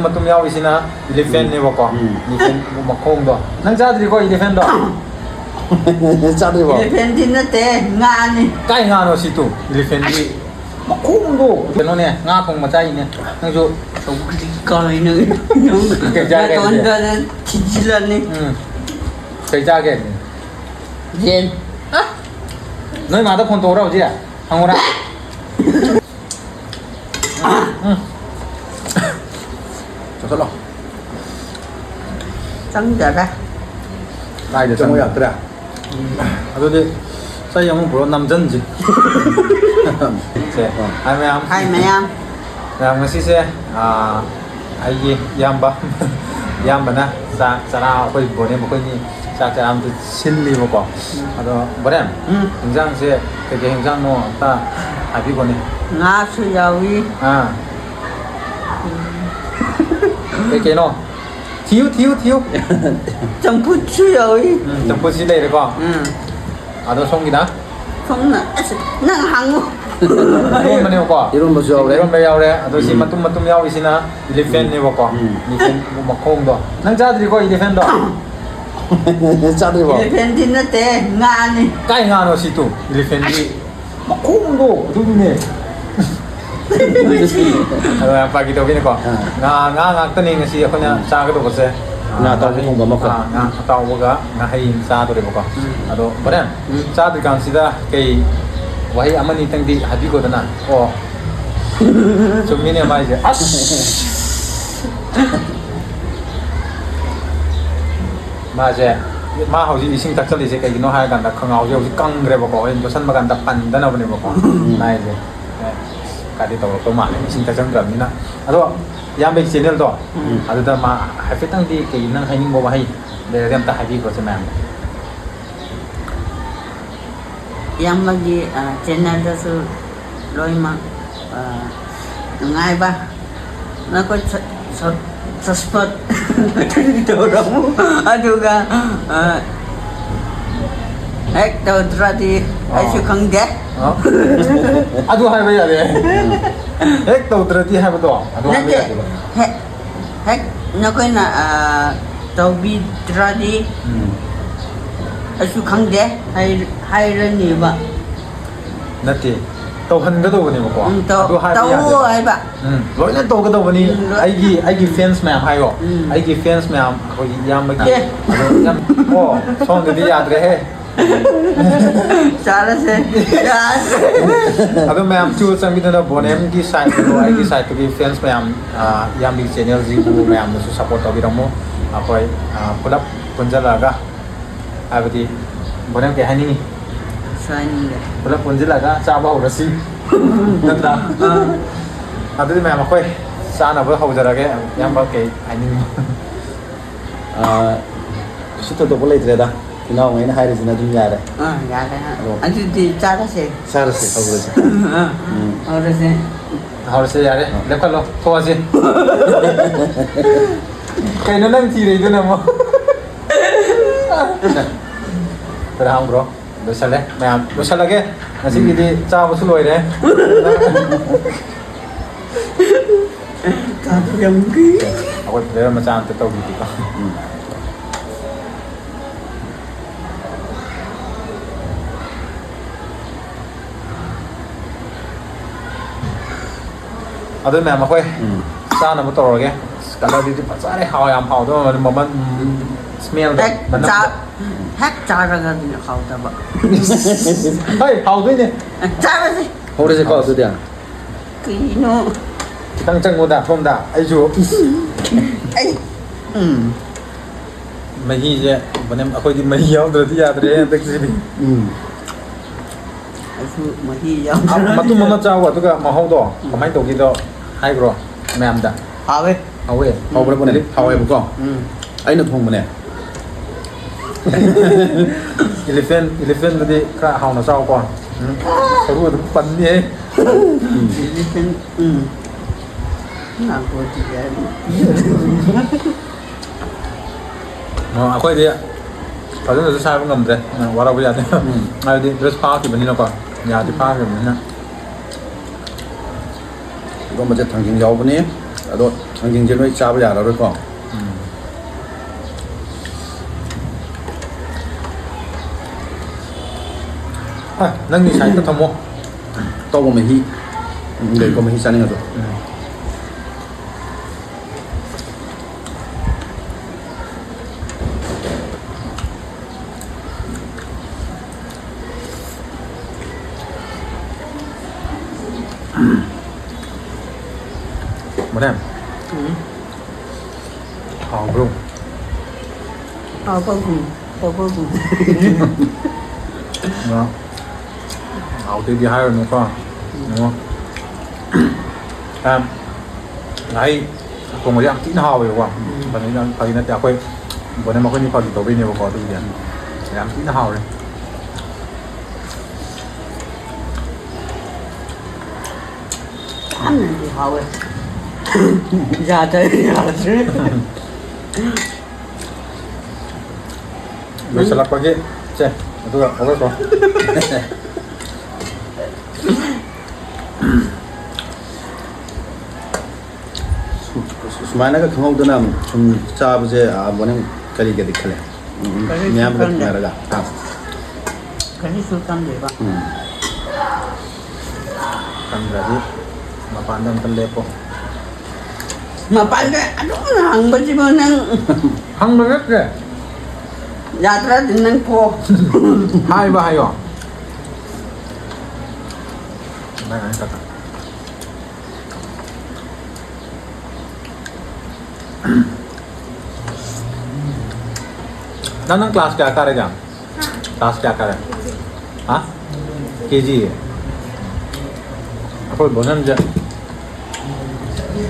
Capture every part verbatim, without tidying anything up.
ꯃꯇꯨꯝ ꯌꯥꯎꯔꯤꯁꯤꯅ elephantꯅꯦꯕꯀꯣ꯫ ꯎꯝ꯫ Elephant ꯃꯈꯣꯡꯗꯣ꯫ ꯅꯪ ꯆꯥꯗ꯭ꯔꯤꯀꯣ elephantꯗꯣ? ꯆꯥꯗ꯭ꯔꯤꯕꯣ? Elephantꯗꯤ ꯅꯠꯇꯦ, ꯉꯥꯅꯤ꯫ ꯀꯥꯏ ꯉꯥꯅꯣ ꯁꯤꯇꯨ? Elephantꯗꯤ ꯃꯈꯣꯡꯗꯣ꯫ ꯀꯩꯅꯣꯅꯦ, ꯉꯥ ꯊꯣꯡꯕ ꯆꯥꯏꯅꯦ꯫ ꯅꯪꯁꯨ ꯁꯧꯒ꯭ꯔꯤ ꯀꯥꯏꯅ ꯀꯩ ꯆꯥꯒꯦ ꯑꯗꯨꯗꯤ? ꯅꯥꯇꯣꯟꯗ ꯊꯤꯖꯤꯜꯂꯅꯤ꯫ ꯎꯝ꯫ ꯀꯩ ꯆꯥꯒꯦ ꯑꯗꯨꯗꯤ? ꯌꯦꯟ꯫ ꯅꯣꯏ ꯃꯥꯗ phone ꯇꯧꯔꯣ ꯍꯧꯖꯤꯛ꯫ ꯍꯪꯉꯨꯔꯥ? ꯎꯝ꯫ ꯆꯠꯂꯣ꯫ ꯆꯪꯗꯔꯦ꯫ ꯀꯥꯏꯗ ꯆꯪꯉꯨ ꯆꯪꯉꯨ? ꯌꯥꯗ꯭ꯔꯦ? ꯑꯗꯨꯗꯤ ꯆꯩ ꯑꯃꯨꯛ ꯄꯨꯔꯛꯑꯣ, ꯅꯝꯖꯟꯁꯤ꯫ ꯁꯦ, ꯍꯥꯏ ꯃꯌꯥꯝ꯫ ꯍꯥꯏ ꯃꯌꯥꯝ꯫ ꯃꯌꯥꯝ, ꯉꯁꯤꯁꯦ, ꯑꯥ, ꯑꯩꯒꯤ ꯏꯌꯥꯝꯕ, ꯏꯌꯥꯝꯕꯅ ꯆꯥꯛ ꯆꯔꯥ, ꯑꯩꯈꯣꯏ ꯕꯣꯅꯦ ꯃꯈꯣꯏꯅꯤ ꯆꯥꯛ ꯆꯔꯥ ꯑꯝꯇ ꯁꯤꯜꯂꯤꯕꯀꯣ꯫ ꯑꯗꯣ ꯕꯣꯅꯦ, ꯎꯝ꯫ ꯏꯟꯖꯥꯡꯁꯦ ꯀꯩꯀꯩ ꯏꯟꯖꯥꯡꯅꯣ ꯑꯝꯇ ꯍꯥꯏꯕꯤꯈꯣꯅꯦ꯫ ꯉꯥꯁꯨ ꯌꯥꯎꯏ꯫ ꯑꯥ꯫ ꯀꯩꯀꯩꯅꯣ? ꯊꯤꯌꯨ, ꯊꯤꯌꯨ, ꯊꯤꯌꯨ꯫ ꯆꯝꯐꯨꯠꯁꯨ ꯌꯥꯎꯏ꯫ ꯎꯝ, ꯆꯝꯐꯨꯠꯁꯤ ꯂꯩꯔꯦꯀꯣ꯫ ꯎꯝ꯫ ꯑꯗꯣ ꯁꯣꯝꯒꯤꯅ? ꯁꯣꯝꯅ, ꯑꯁ, ꯅꯪ ꯍꯪꯉꯨ꯫ ꯏꯔꯣꯟꯕꯅꯦꯕꯀꯣ? ꯏꯔꯣꯟꯕꯁꯨ ꯌꯥꯎꯔꯦ꯫ ꯏꯔꯣꯟꯕ ꯌꯥꯎꯔꯦ꯫ ꯑꯗꯣ ꯁꯤ ꯎꯝ꯫ ꯃꯇꯨꯝ ꯃꯇꯨꯝ ꯌꯥꯎꯔꯤꯁꯤꯅ elephantꯅꯦꯕꯀꯣ꯫ ꯎꯝ꯫ Elephant ꯃꯈꯣꯡꯗꯣ꯫ ꯅꯪ ꯆꯥꯗ꯭ꯔꯤꯀꯣ elephantꯗꯣ? ꯆꯥꯗ꯭ꯔꯤꯕꯣ? Elephantꯗꯤ ꯅꯠꯇꯦ, ꯉꯥꯅꯤ꯫ ꯀꯥꯏ ꯉꯥꯅꯣ ꯁꯤꯇꯨ? Elephantꯗꯤ ꯃꯈꯣꯡꯗꯣ ꯑꯗꯨꯗꯨꯅꯦ꯫ ꯑꯗꯣ ꯌꯥꯝ ꯐꯥꯒꯤ ꯇꯧꯕꯤꯅꯀꯣ꯫ ꯑꯥ꯫ ꯉꯥ, ꯉꯥ ꯉꯥꯛꯇꯅꯦ ꯉꯁꯤ ꯑꯩꯈꯣꯏꯅ ꯎꯝ꯫ ꯆꯥꯒꯗꯧꯕꯁꯦ꯫ ꯉꯥ ꯑꯇꯥꯎꯕ ꯊꯣꯡꯕ ꯑꯃꯀꯣ꯫ ꯑꯥ, ꯉꯥ ꯑꯇꯥꯎꯕꯒ ꯉꯥꯍꯩ ꯑꯃ ꯆꯥꯗꯣꯔꯦꯕꯀꯣ꯫ ꯎꯝ꯫ ꯑꯗꯣ ꯕ꯭ꯔꯗꯔ, ꯎꯝ꯫ ꯆꯥꯗ꯭ꯔꯤꯀꯥꯟꯁꯤꯗ ꯀꯩ ꯋꯥꯍꯩ ꯑꯃ ꯑꯅꯤꯇꯪꯗꯤ ꯍꯥꯏꯕꯤꯈꯣꯗꯅ꯫ ꯑꯣ꯫ ꯆꯨꯝꯃꯤꯅꯦ ꯃꯥꯏꯁꯦ꯫ ꯑꯁ! ꯃꯥꯁꯦ, ꯃꯥ ꯍꯧꯖꯤꯛ ꯏꯁꯤꯡ ꯊꯛꯆꯜꯂꯤꯁꯦ ꯀꯩꯒꯤꯅꯣ ꯍꯥꯏꯔꯀꯥꯟꯗ ꯈꯪꯉꯥꯎꯁꯦ ꯍꯧꯖꯤꯛ ꯀꯪꯈ꯭ꯔꯦꯕꯀꯣ꯫ ꯑꯩꯅ ꯌꯣꯠꯁꯟꯕ ꯀꯥꯟꯗ ꯄꯟꯗꯅꯕꯅꯦꯕꯀꯣ꯫ ꯎꯝ꯫ ꯃꯥꯏꯁꯦ꯫ ꯑꯦ, ꯀꯥꯏꯗꯤ ꯇꯧꯔꯛꯇꯧ ꯃꯥꯜꯂꯦ ꯏꯁꯤꯡ ꯊꯛꯆꯟꯗ꯭ꯔꯕꯅꯤꯅ꯫ ꯑꯗꯣ ꯏꯌꯥꯝꯕꯒꯤ channelꯗꯣ, ꯎꯝ꯫ ꯑꯗꯨꯗ ꯃꯥ ꯍꯥꯏꯐꯦꯠꯇꯪꯗꯤ ꯀꯩ ꯅꯪ ꯍꯥꯏꯅꯤꯡꯕ ꯋꯥꯍꯩ ꯂꯩꯔꯗꯤ ꯑꯝꯇ ꯍꯥꯏꯕꯤꯈꯣꯁꯦ ꯃꯌꯥꯝꯗ꯫ ꯏꯌꯥꯝꯕꯒꯤ, ꯑ, channelꯗꯁꯨ ꯂꯣꯏꯅꯃꯛ, ꯑ, ꯅꯨꯡꯉꯥꯏꯕ ꯅꯈꯣꯏ ꯁ-, ꯁ-, support ꯇꯧꯔꯝꯃꯨ꯫ ꯑꯗꯨꯒ, ꯑ, ꯍꯦꯛ ꯇꯧꯗ꯭ꯔꯗꯤ ꯑꯩꯁꯨ ꯑꯥ꯫ ꯈꯪꯗꯦ꯫ ꯑꯥ꯫ ꯑꯗꯨ ꯍꯥꯏꯕ ꯌꯥꯗꯦ꯫ ꯍꯦꯛ ꯇꯧꯗ꯭ꯔꯗꯤ ꯍꯥꯏꯕꯗꯣ ꯑꯗꯨ ꯍꯥꯏꯕ ꯅꯠꯇꯦ꯫ ꯌꯥꯗꯦꯕ꯫ ꯍꯦꯛ ꯍꯦꯛ ꯅꯈꯣꯏꯅ, ꯑ, ꯇꯧꯕꯤꯗ꯭ꯔꯗꯤ ꯎꯝ꯫ ꯑꯩꯁꯨ ꯈꯪꯗꯦ ꯍꯥꯏ-, ꯍꯥꯏꯔꯅꯦꯕ꯫ ꯅꯠꯇꯦ, ꯇꯧꯍꯟꯒꯗꯧꯕꯅꯦꯕꯀꯣ꯫ ꯎꯝ, ꯇꯧ-, ꯑꯗꯨ ꯍꯥꯏꯕ ꯇꯧꯑꯣ ꯌꯥꯗꯦꯕ꯫ ꯍꯥꯏꯕ꯫ ꯎꯝ, ꯂꯣꯏꯅ ꯇꯧꯒꯗꯧꯕꯅꯤ꯫ ꯎꯝ, ꯂꯣꯏ-, ꯑꯩꯒꯤ, ꯑꯩꯒꯤ fans ꯃꯌꯥꯝ ꯍꯥꯏꯌꯣ꯫ ꯎꯝ꯫ ꯑꯩꯒꯤ fans ꯃꯌꯥꯝ, ꯑꯩꯈꯣꯏꯒꯤ ꯏꯌꯥꯝꯕꯒꯤ꯫ ꯑꯦ꯫ ꯑꯗꯣ ꯌꯥꯝ, ꯑꯣ, ꯁꯣꯝꯗꯗꯤ ꯌꯥꯗ꯭ꯔꯦꯍꯦ꯫ ꯆꯥꯔꯁꯦ꯫ ꯌꯥꯔꯦ꯫ ꯑꯗꯣ ꯃꯌꯥꯝꯁꯨ ꯆꯪꯕꯤꯗꯨꯅ ꯕꯣꯅꯦꯝꯒꯤ side ꯇꯨ, ꯑꯩꯒꯤ side ꯇꯨꯒꯤ fans ꯃꯌꯥꯝ, ꯑ, ꯏꯌꯥꯝꯕꯒꯤ channel ꯁꯤꯕꯨ ꯃꯌꯥꯝꯅꯁꯨ support ꯇꯧꯕꯤꯔꯝꯃꯨ꯫ ꯑꯩꯈꯣꯏ, ꯑ, ꯄꯨꯂꯞ ꯄꯨꯟꯖꯜꯂꯛꯑꯒ, ꯍꯥꯏꯕꯗꯤ, ꯕꯣꯅꯦꯝ ꯀꯩ ꯍꯥꯏꯅꯤꯡꯉꯤ? ꯁ꯭ꯋꯥꯏꯅꯤꯡꯗꯦ꯫ ꯄꯨꯂꯞ ꯄꯨꯟꯁꯤꯜꯂꯒ ꯆꯥꯕ ꯍꯧꯔꯁꯤ꯫ ꯅꯠꯇ꯭ꯔꯥ? ꯑꯥ꯫ ꯑꯗꯨꯗꯤ ꯃꯌꯥꯝ ꯑꯩꯈꯣꯏ ꯆꯥꯅꯕ ꯍꯧꯖꯔꯒꯦ꯫ ꯏꯌꯥꯝꯕ ꯀꯩ ꯍꯥꯏꯅꯤꯡꯉꯤ? ꯑꯥ, ꯀꯩꯁꯨ ꯊꯣꯏꯗꯣꯛꯄ ꯂꯩꯇ꯭ꯔꯦꯗ꯫ ꯏꯅꯥꯎꯉꯩꯅ ꯍꯥꯏꯔꯤꯁꯤꯅ ꯑꯗꯨꯝ ꯌꯥꯔꯦ꯫ ꯑꯥ, ꯌꯥꯔꯦ꯫ ꯑꯗꯣ ꯑꯗꯨꯗꯤ ꯆꯥꯔꯁꯦ꯫ ꯆꯥꯔꯁꯦ, ꯍꯧꯔꯁꯦ꯫ ꯑꯥ, ꯎꯝ꯫ ꯍꯧꯔꯁꯦ꯫ ꯍꯧꯔꯁꯦ, ꯌꯥꯔꯦ꯫ ꯑꯥ꯫ ꯂꯦꯞꯈꯠꯂꯣ, ꯊꯣꯛꯑꯁꯤ꯫ ꯀꯩꯅꯣ ꯅꯪ ꯊꯤꯔꯛꯏꯗꯨꯅ ꯑꯃꯨꯛ? ꯈꯔ ꯍꯥꯡꯕ꯭ꯔꯣ? ꯂꯣꯏꯁꯜꯂꯦ ꯃꯌꯥꯝ, ꯂꯣꯏꯁꯜꯂꯒꯦ꯫ ꯉꯁꯤꯒꯤꯗꯤ ꯆꯥꯕꯁꯨ ꯂꯣꯏꯔꯦ꯫ ꯆꯥꯕ ꯌꯥꯝ ꯀꯨꯏ꯫ ꯑꯩꯈꯣꯏ player ꯃꯆꯥ ꯑꯝꯇ ꯇꯧꯈꯤꯒꯦꯀꯣ꯫ ꯎꯝ꯫ ꯑꯗꯨ ꯃꯌꯥꯝ ꯑꯩꯈꯣꯏ ꯎꯝ꯫ ꯆꯥꯅꯕ ꯇꯧꯔꯒꯦ꯫ ꯑꯁ, colour ꯗꯨꯗꯤ ꯐꯖꯔꯦ, ꯍꯥꯎ, ꯌꯥꯝ ꯍꯥꯎꯗꯧꯕ ꯃꯥꯜꯂꯦ꯫ ꯃꯃꯜ, ꯎꯝ, smell ꯗꯣ, ꯍꯦꯛ ꯃꯅꯝ ꯆꯥ-, ꯗꯣ꯫ ꯍꯦꯛ ꯆꯥꯔꯒꯗꯤ ꯍꯥꯎꯇꯕ꯫ ꯍꯣꯏ, ꯍꯥꯎꯗꯣꯏꯅꯦ꯫ ꯆꯥꯔꯁꯤ꯫ ꯍꯧꯔꯁꯤꯀꯣ, ꯑꯗꯨꯗꯤ꯫ ꯀꯩꯅꯣ? ꯈꯤꯇꯪ ꯆꯪꯉꯨꯗ, ꯁꯣꯝꯗ꯫ ꯑꯩꯁꯨ꯫ ꯑꯩ, ꯎꯝ꯫ ꯃꯍꯤꯁꯦ, ꯃꯅꯝ, ꯑꯩꯈꯣꯏꯗꯤ ꯃꯍꯤ ꯌꯥꯎꯗ꯭ꯔꯗꯤ ꯌꯥꯗ꯭ꯔꯦ ꯍꯟꯗꯛꯁꯤꯗꯤ꯫ ꯎꯝ꯫ ꯑꯩꯁꯨ ꯃꯍꯤ ꯌꯥꯎꯗ꯭ꯔꯗꯤ ꯃꯇꯨꯝ ꯑꯃ ꯌꯥꯗ꯭ꯔꯦ꯫ ꯆꯥꯎ, ꯑꯗꯨꯒ ꯃꯍꯥꯎꯗꯣ ꯎꯝ꯫ ꯀꯃꯥꯏꯅ ꯇꯧꯒꯦꯗꯣ ꯍꯥꯏꯈ꯭ꯔꯣ ꯃꯌꯥꯝꯗ꯫ ꯍꯥꯎꯋꯦ꯫ ꯍꯥꯎꯋꯦ꯫ ꯍꯥꯎꯕ꯭ꯔꯥ, ꯄꯨꯅꯦ? ꯍꯥꯎꯋꯦꯕꯀꯣ꯫ ꯎꯝ꯫ ꯑꯩꯅ ꯊꯣꯡꯕꯅꯦ꯫ Elephant, elephant ꯗꯨꯗꯤ ꯈꯔ ꯍꯥꯎꯅ ꯆꯥꯎꯀꯣ꯫ ꯎꯝ꯫ ꯁꯔꯨ ꯑꯗꯨꯝ ꯄꯟꯅꯤꯍꯦ꯫ Elephant, ꯎꯝ꯫ ꯅꯥꯀꯣꯡꯗꯤ ꯌꯥꯅꯤ꯫ ꯑꯣ, ꯑꯩꯈꯣꯏꯗꯤ ꯐꯖꯅꯁꯨ ꯁꯥꯏꯕ ꯉꯝꯗ꯭ꯔꯦ, ꯋꯥꯔꯧꯕ ꯌꯥꯗꯦ꯫ ꯎꯝ꯫ ꯍꯥꯏꯕꯗꯤ dress ꯐꯥꯈꯤꯕꯅꯤꯅꯀꯣ, ꯌꯥꯗꯤ ꯐꯥꯈꯤꯕꯅꯤꯅ꯫ ꯏꯔꯣꯝꯕꯁꯦ ꯊꯥꯡꯖꯤꯡ ꯌꯥꯎꯕꯅꯤ, ꯑꯗꯣ ꯊꯥꯡꯖꯤꯡꯁꯦ ꯅꯣꯏ ꯆꯥꯕ ꯌꯥꯔꯔꯣꯏꯀꯣ꯫ ꯎꯝ꯫ ꯑ, ꯅꯪꯒꯤ ꯁꯥꯏꯗꯇ ꯊꯝꯃꯣ꯫ ꯑꯇꯧꯕ ꯃꯍꯤ ꯂꯩꯀꯣ, ꯃꯍꯤ ꯆꯥꯅꯤꯡꯉꯁꯨ꯫ ꯎꯝ꯫ ꯃꯣꯔꯦ꯫ ꯎꯝ꯫ ꯍꯥꯎꯕ꯭ꯔꯣ? ꯍꯥꯎꯕꯒꯨꯝ, ꯍꯥꯎꯕꯒꯨꯝ꯫ ꯉꯥ ꯍꯥꯎꯇꯦꯗꯤ ꯍꯥꯏꯔꯨꯅꯨꯀꯣ꯫ ꯎꯝ꯫ ꯌꯦꯡꯉꯣ꯫ ꯌꯥꯝ ꯉꯥꯍꯩ ꯊꯣꯡꯕꯁꯦ ꯌꯥꯝ ꯊꯤꯅ ꯍꯥꯎꯋꯦꯕꯀꯣ꯫ ꯎꯝ꯫ ꯐꯥꯒꯤ ꯅꯠ-, ꯐꯥꯒꯤ ꯅꯠꯇꯦ, ꯑꯩꯈꯣꯏ ꯕꯣꯅꯦ ꯃꯈꯣꯏꯅꯤ ꯐꯥꯒꯤ ꯇꯧꯕꯩꯅꯦꯕꯀꯣ ꯑꯗꯨꯒꯤꯗꯤ꯫ ꯎꯝ꯫ ꯌꯥꯝ ꯊꯤꯅ ꯍꯥꯎꯋꯦ꯫ ꯌꯥꯗ꯭ꯔꯦ, ꯌꯥꯗ꯭ꯔꯦ꯫ ꯂꯣꯏꯁꯤꯜꯂꯛꯄꯒꯤ, ꯁꯦ, ꯑꯗꯨꯒ ꯍꯧꯒꯠꯈ꯭ꯔꯣ꯫ ꯁꯨ-, ꯁꯨꯃꯥꯏꯅꯒ ꯈꯪꯍꯧꯗꯅ ꯁꯨꯝ ꯆꯥꯕꯁꯦ, ꯑꯥ, ꯕꯣꯅꯤꯡ ꯀꯔꯤ ꯀꯔꯤ ꯈꯜꯂꯦ? ꯎꯝ, ꯎꯝ, ꯀꯔꯤꯁꯨ ꯃꯤꯌꯥꯝꯒ ꯈꯟꯗꯦ꯫ ꯊꯦꯡꯅꯔꯒ꯫ ꯑꯥ꯫ ꯀꯔꯤꯁꯨ ꯈꯟꯗꯦꯕ꯫ ꯎꯝ꯫ ꯈꯪꯗ꯭ꯔꯗꯤ ꯃꯄꯥꯟꯗ ꯑꯝꯇ ꯂꯦꯞꯄꯣ꯫ ꯃꯄꯥꯟꯗ ꯑꯗꯨꯝ ꯍꯪꯕꯁꯤꯕꯨ ꯅꯪ꯫ ꯍꯪꯕ ꯅꯠꯇ꯭ꯔꯦ꯫ ꯌꯥꯗ꯭ꯔꯗꯤ ꯅꯪ ꯊꯣꯛꯑꯣ꯫ ꯍꯥꯏꯕ ꯍꯥꯏꯌꯣ꯫ ꯅꯪ ꯍꯥꯏ ꯇꯠꯇ꯫ ꯅꯪ, ꯅꯪ ꯀ꯭ꯂꯥꯁ ꯀꯌꯥ ꯀꯥꯔꯦꯒ? ꯀ꯭ꯂꯥꯁ ꯀꯌꯥ ꯀꯥꯔꯦ? ꯍꯥ? ꯀꯦ ꯖꯤ? ꯑꯩꯈꯣꯏ ꯕꯣꯁꯟꯁꯦ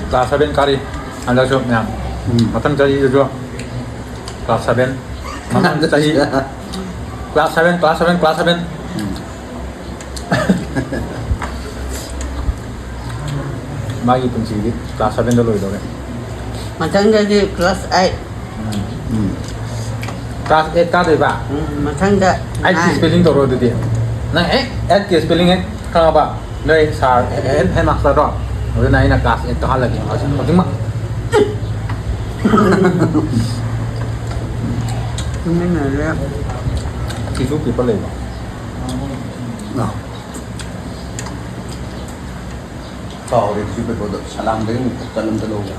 ꯀ꯭ꯂꯥꯁ ꯁꯚꯦꯟ ꯀꯥꯔꯤ ꯍꯟꯗꯛꯁꯨ ꯃꯌꯥꯝ꯫ ꯎꯝ꯫ ꯃꯊꯪ ꯆꯍꯤꯗꯁꯨ ꯀ꯭ꯂꯥꯁ ꯁꯚꯦꯟ꯫ ꯃꯊꯪ ꯆꯍꯤ class seven, class seven, class seven. ꯎꯝ꯫ ꯃꯥꯒꯤ ꯄꯨꯟꯁꯤꯗꯤ ꯀ꯭ꯂꯥꯁ ꯁꯚꯦꯟꯗ ꯂꯣꯏꯗꯧꯔꯦ꯫ ꯃꯊꯪꯗꯗꯤ ꯀ꯭ꯂꯥꯁ ꯑꯩꯠ꯫ ꯎꯝ꯫ ꯎꯝ꯫ ꯀ꯭ꯂꯥꯁ ꯑꯩꯠ ꯀꯥꯗꯣꯏꯕ? ꯎꯝ, ꯃꯊꯪꯗ ꯑꯩꯠꯀꯤ ꯅꯥꯏꯟ꯫ ꯁ꯭ꯄꯦꯂꯤꯡ ꯇꯧꯔꯣ ꯑꯗꯨꯗꯤ꯫ ꯅꯪ ꯍꯦꯛ ꯑꯩꯠꯀꯤ ꯁ꯭ꯄꯦꯂꯤꯡ ꯍꯦꯛ ꯈꯪꯉꯕ, ꯅꯣꯏ ꯁꯥꯔ ꯍꯦꯠ, ꯍꯦꯠ ꯃꯥꯁꯇꯔꯗꯣ, ꯑꯗꯨꯅ ꯑꯩꯅ ꯀ꯭ꯂꯥꯁ ꯑꯩꯠꯇꯣ ꯍꯥꯜꯂꯒꯦ ꯍꯧꯖꯤꯛ, ꯍꯧꯖꯤꯛꯃꯛ꯫ ꯇꯨꯃꯤꯟꯅꯔꯦ꯫ ꯇꯤꯁꯨ ꯄꯦꯄꯔ ꯂꯩꯕ꯭ꯔꯣ? ꯑꯥ꯫ ꯀꯥꯎꯔꯦ ꯇꯤꯁꯨ ꯄꯦꯄꯔꯗꯣ꯫ ꯁꯂꯥꯝꯗꯒꯤ ꯑꯃꯨꯛ ꯆꯠꯂꯝꯗ ꯂꯧꯕ꯫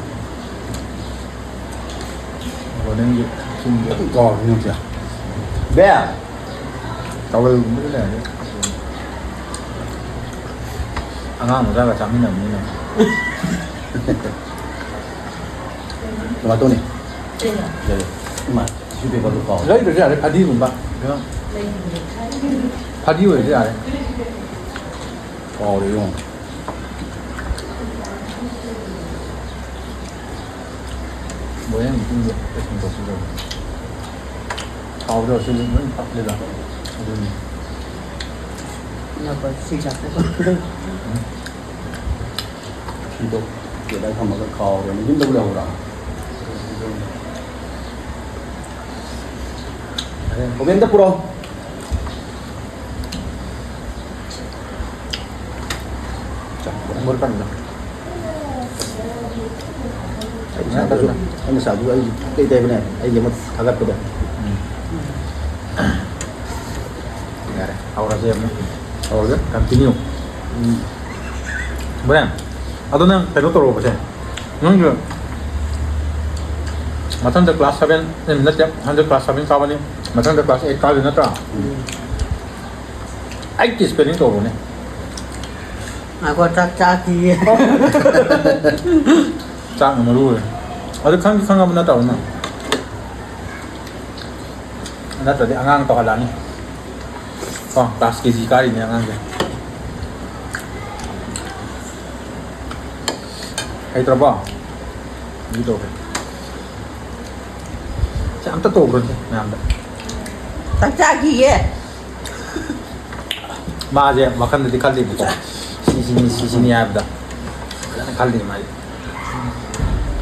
ꯕꯣꯔꯗꯤꯡꯒꯤ ꯆꯤꯡꯒꯤ ꯑꯗꯨꯝ ꯀꯥꯎꯔꯦ ꯅꯪꯁꯦ꯫ ꯕꯦ! ꯇꯥꯋꯦꯜꯒꯨꯝꯕꯗ ꯂꯩꯔꯗꯤ꯫ ꯑꯉꯥꯡ ꯃꯆꯥꯒ ꯆꯥꯃꯤꯟꯅꯕꯅꯤꯅ꯫ ꯀꯃꯥꯏꯅ ꯇꯧꯅꯤ? ꯀꯩꯅꯣ? ꯂꯩ꯫ ꯏꯃꯥ, ꯇꯤꯁꯨ ꯄꯦꯄꯔꯗꯣ ꯀꯥꯎꯔꯦ꯫ ꯂꯩꯗ꯭ꯔꯁꯨ ꯌꯥꯔꯦ, ꯐꯗꯤꯒꯨꯝꯕ꯫ ꯀꯩꯅꯣ? ꯂꯩꯕꯅꯦ꯫ ꯐꯗꯤ ꯑꯣꯏꯔꯁꯨ ꯌꯥꯔꯦ꯫ ꯀꯥꯎꯔꯦ ꯏꯕꯨꯡꯉꯣ꯫ ꯕꯣꯔꯦꯡ ꯃꯇꯨꯡꯗ ꯄꯦꯛꯀꯤꯡ ꯇꯧꯁꯤꯜꯂꯣ꯫ ꯊꯥꯎꯗꯣ ꯑꯁꯤꯗꯤ ꯂꯣꯏ ꯄꯠꯂꯦꯗ꯫ ꯑꯗꯨꯅꯤ꯫ ꯅꯛꯄ ꯁꯤ ꯆꯥꯛꯇ ꯐꯤꯗꯣ ꯀꯦꯗꯥ ꯊꯝꯃꯒ ꯀꯥꯎꯔꯦꯅꯦ꯫ ꯌꯨꯝꯗꯕꯨ ꯂꯩꯍꯧꯕ꯭ꯔꯥ? ꯑꯣꯕꯦꯟꯗ ꯄꯨꯔꯛꯑꯣ꯫ ꯆꯥꯛ ꯃꯨꯠꯄꯅꯤꯗ꯫ ꯑꯩ ꯉꯁꯥꯏꯗꯁꯨ, ꯑꯩ ꯉꯁꯥꯏꯁꯨ ꯑꯩ ꯀꯩ ꯇꯩꯕꯅꯦ, ꯑꯩꯒꯤ ꯑꯃ ꯊꯥꯒꯠꯄꯗꯣ꯫ ꯎꯝ꯫ ꯌꯥꯔꯦ, ꯍꯧꯔꯁꯦ ꯑꯃꯨꯛ꯫ ꯍꯧꯔꯒ continue꯫ ꯎꯝ꯫ ꯕ꯭ꯔꯦꯟ, ꯑꯗꯣ ꯅꯪ ꯀꯩꯅꯣ ꯇꯧꯔꯛꯑꯣꯕꯁꯦ, ꯅꯪꯒꯤ ꯃꯊꯪꯗ class seven, ꯑꯦ, ꯅꯠꯇꯦ, ꯍꯟꯗꯛ class seven ꯀꯥꯕꯅꯤ, ꯃꯊꯪꯗ class eight ꯀꯥꯗꯣꯏ ꯅꯠꯇ꯭ꯔꯥ? ꯎꯝ꯫ Eight ꯀꯤ spelling ꯇꯧꯔꯣꯅꯦ꯫ ꯉꯥꯏꯈꯣ, ꯆꯥꯛ ꯆꯥꯈꯤꯒꯦ꯫ ꯆꯥꯛꯅ ꯃꯔꯨ ꯑꯣꯏ꯫ ꯑꯗꯨ ꯈꯪꯗꯤ ꯈꯪꯉꯕ ꯅꯠꯇ꯭ꯔꯣ ꯅꯪ? ꯅꯠꯇ꯭ꯔꯗꯤ ꯑꯉꯥꯡ ꯇꯧꯍꯜꯂꯛꯑꯅꯤ꯫ ꯀꯣ, class K G ꯀꯥꯔꯤꯅꯦ ꯑꯉꯥꯡꯁꯦ꯫ ꯍꯩꯇ꯭ꯔꯕꯣ? ꯑꯗꯨ ꯇꯧꯈ꯭ꯔꯦ꯫ ꯁꯤ ꯑꯝꯇ ꯇꯧꯈ꯭ꯔꯣꯁꯦ ꯃꯌꯥꯝꯗ꯫ ꯆꯥꯛ ꯆꯥꯈꯤꯒꯦ꯫ ꯃꯥꯁꯦ ꯋꯥꯈꯜꯗꯗꯤ ꯈꯜꯂꯤꯕꯀꯣ, ꯁꯤꯁꯤꯅꯤ, ꯁꯤꯁꯤꯅꯤ ꯍꯥꯏꯕꯗ ꯐꯖꯅ ꯈꯜꯂꯤ ꯃꯥꯁꯦ꯫